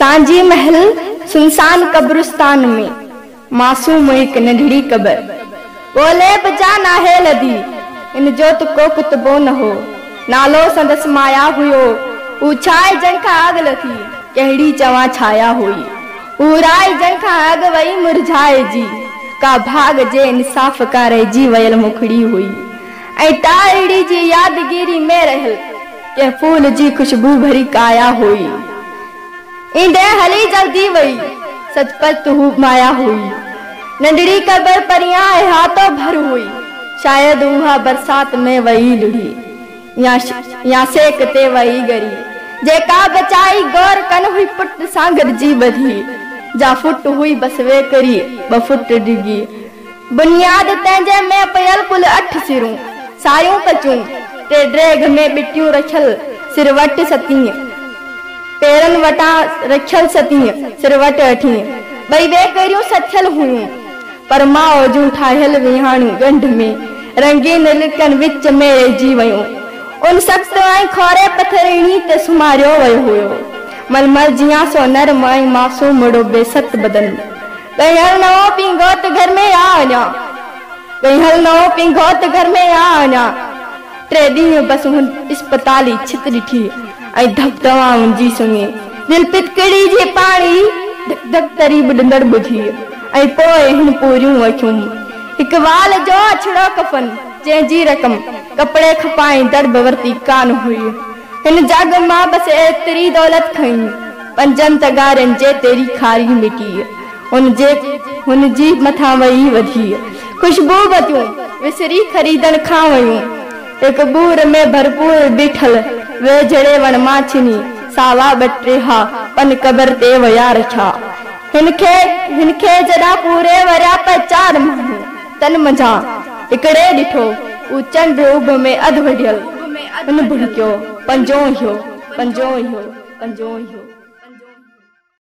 سانجهي مهل سنسان قبرستان ۾، معصوم هڪ ننڍڙي قبر. ڳولي به جا ناهي لڌي، هن جو ته ڪو ڪتبو نه هو. نالو سندس مايا هيو. هو ڇانئجڻ کان اڳ لٿي، ڪهڙي چوان ڇايا هئي. هو رهائجڻ کان اڳ وئي مرجهائجي، ڪا ڀاڳ جي انصاف کان رهجي ويل مکڙي هئي ۽ ٽارڙي جي يادگيري ۾ رهيل ڪنهن ڦول جي خوشبو ڀري ڪايا هئي. ايندي هلي جلدي وئي، سچ پچ ته هوء مايا هئي. ننڍڙي قبر پريان احاطو ڀر هئي، شايد اها برسات ۾ وئي لڙهي يا سيڪ تي وئي ڳري، جيڪا بچائي گور ڪن هئي پٽ سان گڏجي ٻڌي، جا فٽ هئي بس ويڪري ٻه فٽ ڊگهي. بنياد تنهن جي ۾ پيل ڪل اٺ سرون، سايون ڪچون، ٽي ڊيگهه ۾ ٻٽيون رکيل سر وٽ ستين، پيرن وٽان رکيل ستين سر وٽ اٺين، ٻئي ويڪريون سٿيل هيون، پر ماء جون ٺاهيل ويهاڻيون ڳنڍ ۾ رنگين لڙڪن وچ ۾ رهجي ويون. ان سخت ۽ کاري پٿرڻي تي سمهاريو ويو هيو. ململ جيان سو نرم ۽ معصومڙو بي ست بدن. ڳهيل نئون پينگهو ته گهر ۾ آ اڃا. ڳهيل نئون پينگهو ته گهر ۾ آ اڃا. ٽي ڏينهن بس هن اسپتالي ڇت ڏٺي ۽ ڌپ دوائن جي سڃي. دل پتڪڙي جي پاڻي ڌڪ ڌڪ تري ٻڏندڙ ٻڌي ۽ پوء هن پوريون اکيون. هڪ وال جو اڇڙو ڪفن جنهن جي رقم ڪپڙي کپائيندڙ به ورتي ڪانه هئي. هن جڳ مان بس ايتري دولت کنئي، پنجن تغارين جيتري کاري مٽي هن جي هن جي مٿان وئي وڌي. خوشبو بتيون وسري خريدڻ کان ويون. هڪ ٻور ۾ ڀرپور بيٺل ويجهڙي وڻ مان ڇني ساوا ٻه ٽيها پن قبر تي ويا رکيا. هن کي هن کي جڏان پوري وريا پئي چار ماڻهو تن منجهان هڪڙي ڏٺو هو چنڊ اڀ ۾ اڌ وڍيل. هن ڀڻڪيو، پنجون اهو، پنجون اهو، پنجون اهو.